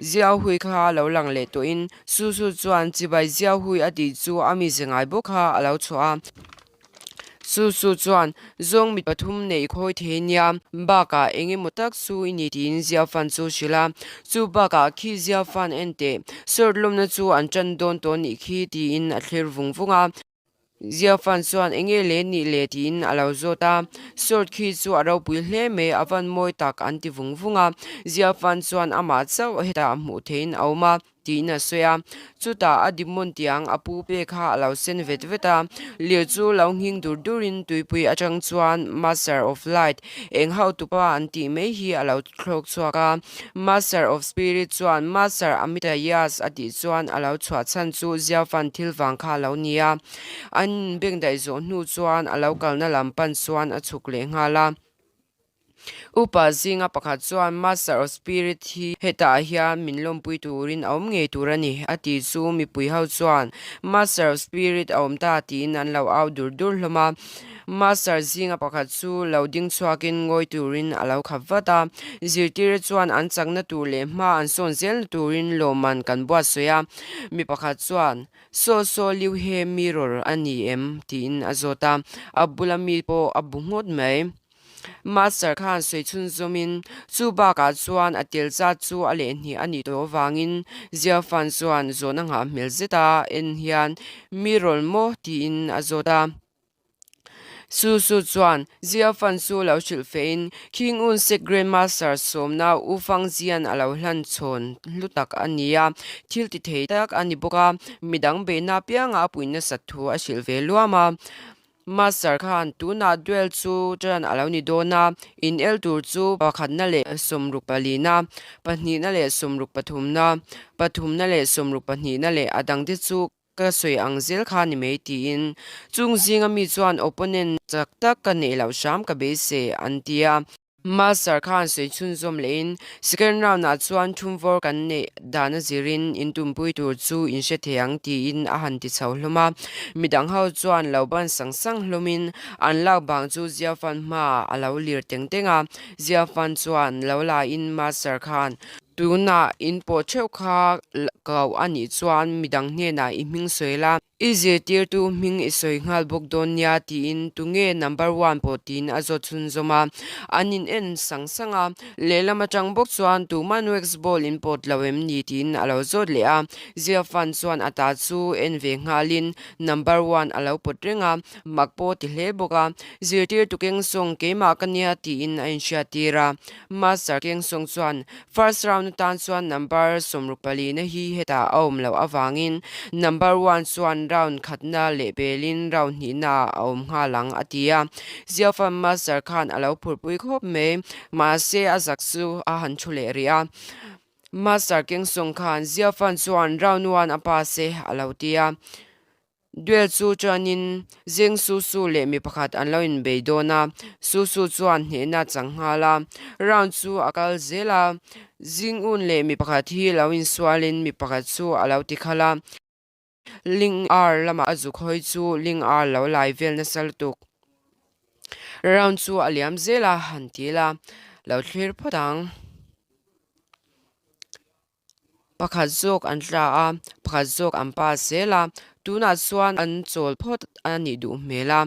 Ziahui kha lo lang leh tawhin Su Su chuan chibai Ziahui a tih chu a mize ngai bawk kha a lo chhuah a. Su Su chuan zawng mi pathum neih khawi thei nia, bakah eng emaw tak chu i ni tiin Ziafan chu hrilh a. Chu bakah khi Ziafan en teh, sawrt lawmna chu an ṭan dawn tawh nih khi tiin a thlir vung vung a. Ziafan chuan enge le nih le tiin a lo zawt a, Sword khi chu a ropui hle mai, a van mawi tak an ti vung vung a. Ziafan chuan amah chauh hetah hmuh theihin a awm a tiin a sawi a. Chutah a dimon tiang a pu pe kha a lo sen vet vet a, lir chu lo nghing dur durin tuipui atang chuan Master of Light eng hautupa an tih mai hi a lo thlawk chhuak a. Master of Spirit chuan Master Amitayas a tih chuan a lo chhuah chhan chu Ziafan thil vang kha a lo ni a. An inbengdaih zawh hnu chuan a lo kalna lam pan chuan a chhuk leh nghal a. Upa zinga pakhat chuan Master of Spirit hi hetah hian min lawmpui turin a awm ngei tur a ni a tih chu mipui ho chuan Master of Spirit a awm ta tiin an lo au dur dur hlawm a. Master zinga pakhat chu lo ding chhuakin ngawi turin a lo khap vat a, zirtir chuan an chakna tur leh hma an sawn zelna turin lawmman kan buatsawi a. Mi pakhat chuan, Saw saw Liu he mirror a ni em? tiin a zawt a, a bula mi pawh a bu nghawt mai. Master khan sawi chhunzawmin, chu bakah chuan a tel zat chu a lehhnih a nih tawh avangin Ziafan chuan zawhna nghah hmel zeta en hian, Mirror maw? tiin a zawt a. Su Su chuan Zia Fan chu lo hrilh fehin King Un Sek Grand Master sawmna U Fang Jian a lo hlan chhawn hlu tak a ni a, thil ti thei tak a ni bawk a, midang beihna apianga a pui nasat thu a hrilh ve luam a. Master khan tunah duel chu ṭan a lo ni dawn a, in el tur chu pakhatna leh sawmruk palina, pahnihna leh sawmruk pathumna, pathumna leh sawmruk pahnihna leh a dangte chu Ka sawi ang zel kha ni mai tiin chung zinga mi chuan opponent chak tak ka neih loh hram ka beisei an ti a. Master khan sawi chhunzawm lehin second round ah chuan thumvawr kan neih dan a zirin in tumpui tur chu in hre thei ang tiin a han ti chho hlawm a. Midang ho chuan lo ban sang sang hlawmin an lak bang chu Ziafan hmaah a lo lir teng teng a. Ziafan chuan lo la in Master khan Tunah in pawh theuh kha kau a nih chuan midang hnenah i hming sawi la, i zirtirtu hming i sawi nghal bawk dawn nia tiin tunge number one pawh tiin a zawt chhunzawm a. An in en sang sang a, lehlam atang bawk chuan tuman wax ball in pawt lo em ni tiin a lo zawt leh a. Ziafan chuan a ta chu en ve nghalin number one a lo pawt reng a, mak pawh ti hle bawk a. Zirtirtu kengsawng keimah ka nia tiin a inhriattir a. Master Kengsawng chuan first round atan chuan number 64 na hi hetah a awm loh avangin number one chuan round khatna leh belin round hnihna ah a awm nghal ang a ti a. Ziaofan Master khan a lo phurpui khawp mai, mahse a zak chu a han thu leh rih a. Master Kengsawng khan Ziaofan chuan round one a pass e a lo ti a. Duel chu chuanin Zing Su Su leh mi pakhat an lo inbei dawn a, Su Su chuan hnehna a chang nghal a, round chu a kal zel a, Zing Un leh mi pakhat hi lo insualin mi pakhat chu a lo ti khalh a, Ling Ar lamah a zuk hawi chu Ling Ar lo lai vel nasa lutuk. Round chu a liam zel a, han ti la, lo thlir phawt ang. Pakhat zawk an tla a, pakhat zawk an pass zel a, tunah chuan an chawl phawt a nih duh hmel a.